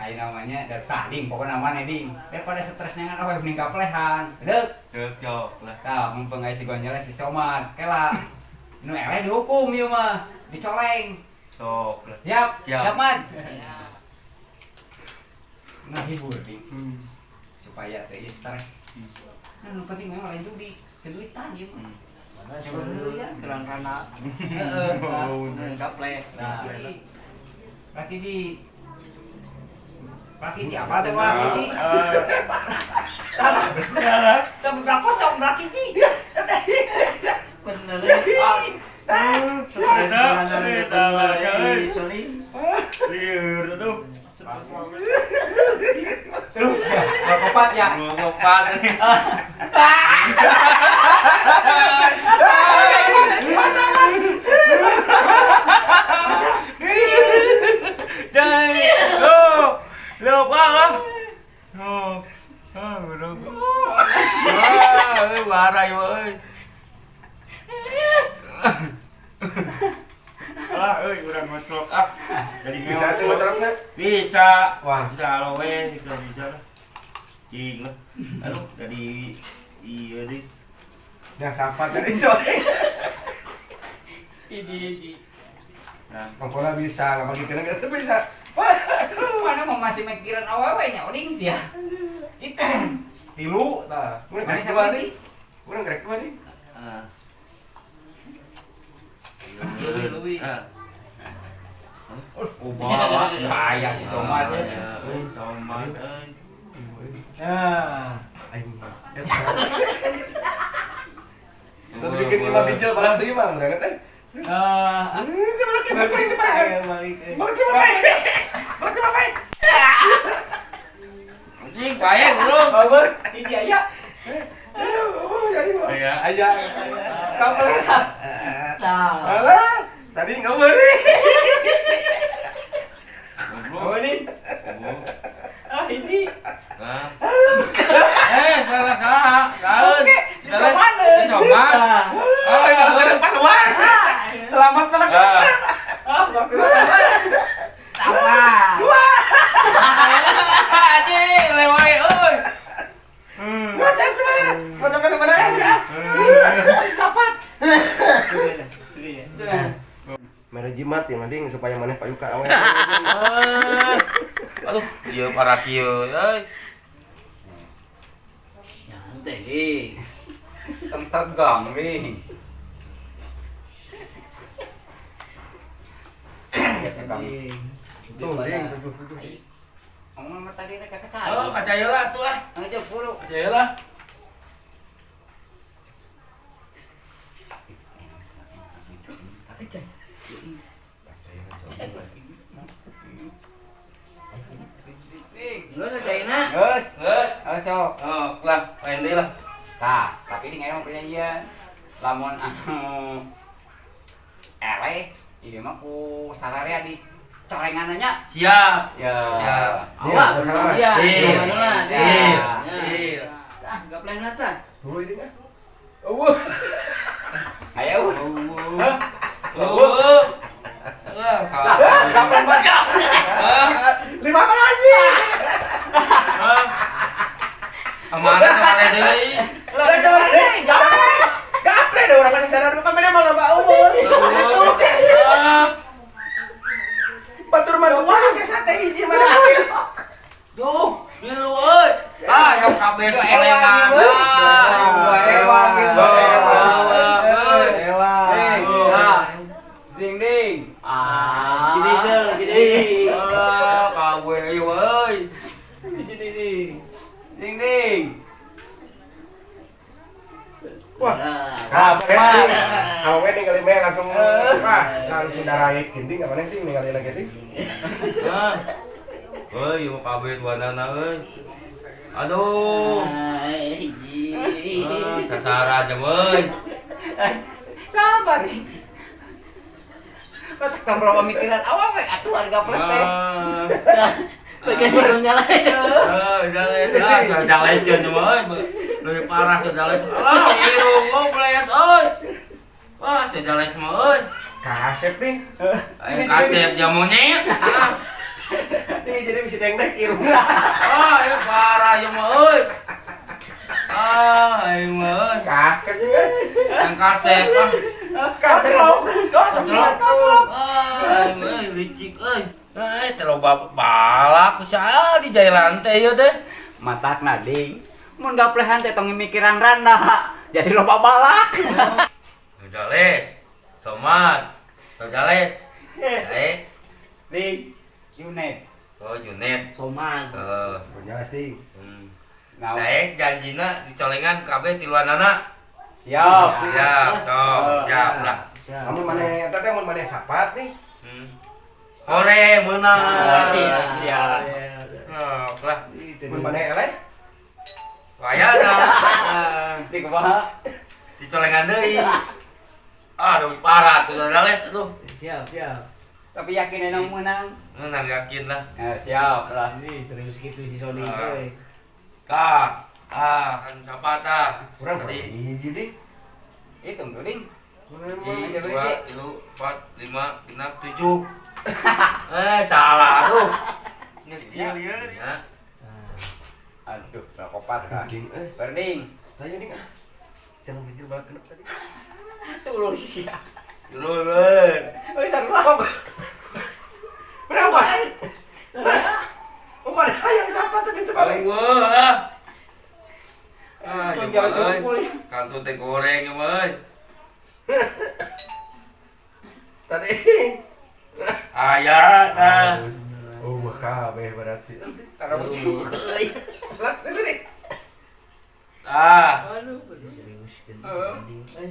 Ayo namanya dari tadi pokoknya namanya ding. Daripada stresnya kan apa mending kaplehan. Deuk. Deuk cok lah. Tah, mumpung aya si Gonjales si Somad, kela. Nu eleh dihukum ieu mah, dicoleng. Sok lah. Siap, Siap. siap, Mad. Nah, hibur ding. Supaya teu stres. Nah, nu penting memang lain judi, keduitan ieu mah. Coba dulu ya, kerang-kerana. Heeh. Gaple. Nah, laki di laki di apa teh laki di? Salah. Teu kosong laki di. Bener. Stres bener bener Soli. Liur tuh. Terus ya, berapa ya? Ngopat. Jangan. Lo, lo parah. Oh, ah, udah. Ah, marah ieu euy. Alah, euy, urang ngocok ah. Jadi Bisa tuh ngocokna? Bisa. Wah. Bisa aloe bisa bisa lah. Cing lah. Aduh, jadi iya deh. Yang sapa tadi coy. Hiji hiji. Nah, Pokoknya bisa, nggak pakai kena nggak bisa. Mana mau masih mikiran awewe nya oding sih ya. Itu tilu tah. Urang Mana gerek siapa dua nih? nih. Urang gerek dua nih. ah. Luwi. Ah. Oh, bawa kaya si Somad. Euy, Somad euy. Ah. Aing. Lebih dikit lima bijil balas lima, berangkat eh. Ah. Saya balik balik ini pak. Balik. Balik lima pak. Balik lima pak. Anjing, pae bro. Apa? Hiji aya. Oh, jadi mah. Iya. Aja. Kampret. Tah. Alah, tadi nggak boleh. Oh ini. Ah hiji. Ah. Eh, salah salah. Salah. Oke, si Somad. Si Somad. Tah. Oh, ke depan luar. Selamat malam. Ah. Ah, berapa? Apa? Anjing, lewai euy. Ngocok cuma. Ngocok ke mana aja. Si Sapat. Mere jimat ya mending supaya maneh payuka awe. Ah. Aduh, ieu para kieu euy. Nyantai. Tegang nih. Tuh, ding, tujuh, tujuh. Ngomong tadi rek kacau. Oh, kacau lah tuh ah. Aja buru. Kacau lah. Lu sajaina. Geus, Geus. oh sok. Oh, lah, main deui lah. Tah, tapi ini emang perjanjian. Lamun anu eleh, ieu mah ku sararea di corengannya. Siap. Ya. Siap. Awak, Iya, iya. Iya. Iya. Iya. Ah, gapleh nata. Oh, ini mah. Oh. Ayo. Oh. Wah, Lah, kapan baca? Ah, Lima apa lagi? ah. Kemana kemana deui? Lah, coba deh, gaple. Gaple deh orang masih sadar bukan beda malah Pak Umur. Ah. Batur mah dua saya sate hiji mana. Duh, milu euy. Ah, yang kabeh celengan. Dua ewang, dua ewang. Euy. Eh, nah. Ding ding. Ah. Gini sel, gini. Alah, kabeh ieu euy. Gini nih. Ding ding. Wah, Nah, kaset ding. Awe ningali meh langsung wah, langsung daraik ding apa ding ningali lagi ding. Ah. Euy, ieu kabeh tuanana euy. Aduh. Hiji. Ah, sasaran aja euy. Sabar nih. Kau tak tahu pemikiran awal we atuh harga teh. Ah. Bagian burungnya lah. Ah, jales. Ah, jales jeung mah euy. Leuwih parah sajales. Alah, irung ngoples euy. Wah, sajales mah euy. Kasep ding. Ayo kasep jamunya. Ah. Ini jadi bisa dengdek irung. Ah, ya parah ya mah euy. Ah, aing mah euy. Kasep juga. Yang kasep ah. Kasep. Koclok. Ah, aing euy licik euy. Eh, terlalu balak ku sia di jalan teh ieu teh. Matakna, ding. Mun gaplehan teh tong mikiran randa. Jadi loba balak. Rojales. Somad. Rojales. Eh, Ding. Junet. oh Junet. Soman. Eh, Punya sih. Nah, Daek janjina dicolengan kabeh tiluanana. siap. Siap, toh, siap lah. Siap. Kamu mana eta teh mun mana sapat nih. Hore meunang. Siap. Siap. Sok lah. Mun mana eleh? Wayana. Ah, Di kumaha? Dicolengan deui. Aduh, parah tuh Rojales tuh. Siap, siap. Tapi yakin enang menang. Meunang yakin lah. Eh, siap lah. Ini serius gitu si Sony Ah. euy. Tah, ah, kan siapa tah? Kurang Tadi hiji deh. Hitung tuh, ding. hiji, dua, tilu, empat, lima, enam, tujuh. Eh, salah tuh. Geus kieu lieur ya. Aduh, berapa kah? Ding eh. Berding. Tanya ding ah. Jangan kecil balak genep tadi. Tulung sia. Dulu, ben. Oh, sarua. Berapa? Oh, mana yang sapat tapi itu balik. Eueuh, ah. Ah, Itu ieu jalan mah, euy. sukul. Kantun teh goreng ieu mah euy. Tadi. Aya nah. Oh, kabeh berarti. Taruh musuh. Lah, ini nih. Ah, Aduh. Serius gitu. Eh.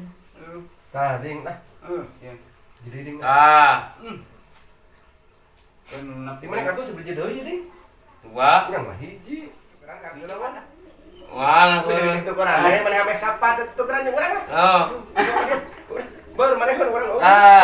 Tah, ding lah. Eh, ya. Jadi ding. ah. Genep. Di mana kartu sebiji deui ding? Dua. Kurang mah hiji. Kurang kartu mah. Wah, lah. Bisa ditukeran, mana mana ame sapat tukeran jeung urang lah. Oh. Ber mana kan urang. Ah.